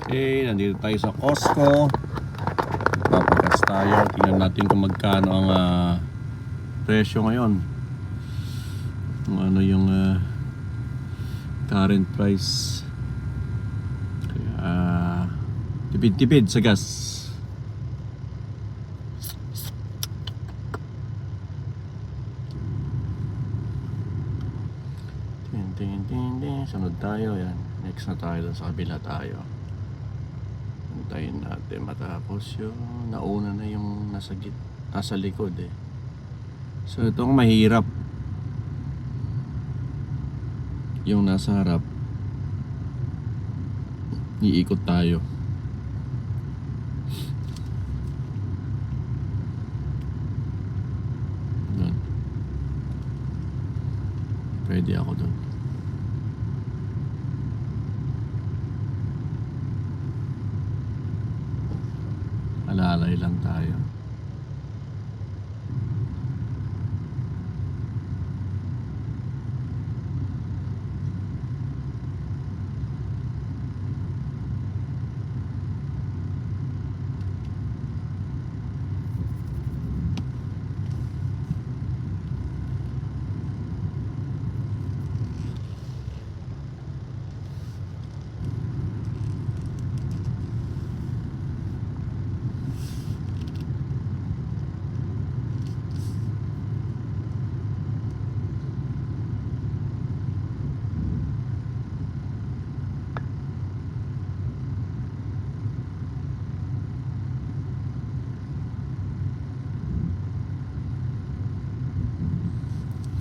Okay, nandito tayo sa Costco. Papagas tayo. Tingnan natin kung magkano ang presyo ngayon. Kung ano yung current price. Kaya tipid-tipid sa gas. Tingin. Sunod tayo. Yan. Next na tayo. Sa kabila tayo. Antayin natin matapos yung nauna na yung nasa likod eh. So itong mahirap. Yung nasa harap. Iikot tayo. Doon. Pwede ako doon. Alalay lang tayo.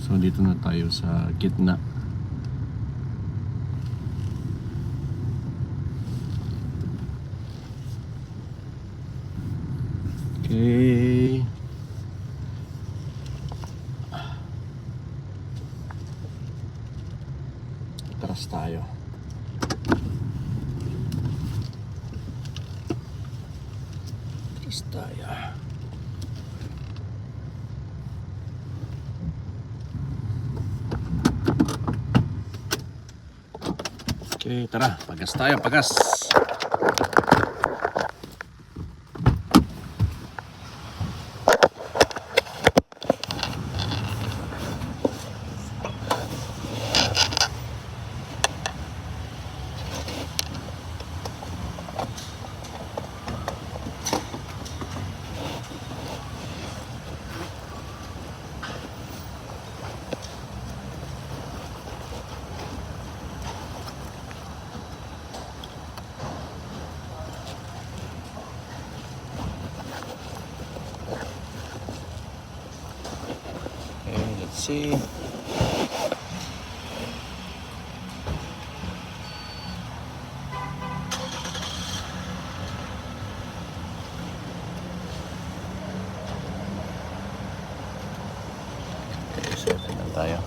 So dito na tayo sa gitna. Okay. Atras tayo. Atras tayo. Okay, tara, pagas tayo, pagas. Let's see. Okay, so tingnan tayo.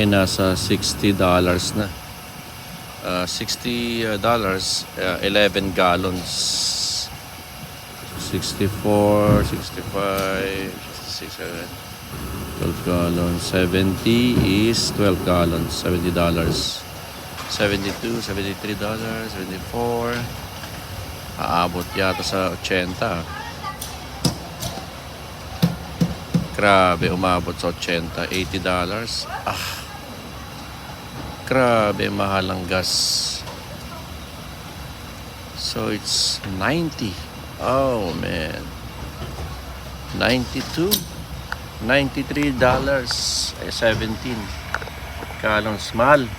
Nasa $60 na. $60, 11 gallons. 64, 65, 67. 12 gallons. 70 is 12 gallons. $70. $72, $73, $74. Aabot yata sa 80. Grabe, umabot sa 80. $80. Grabe, mahal ang gas. So it's 90. Oh man. 92. $93. 17 gallons. Mahal.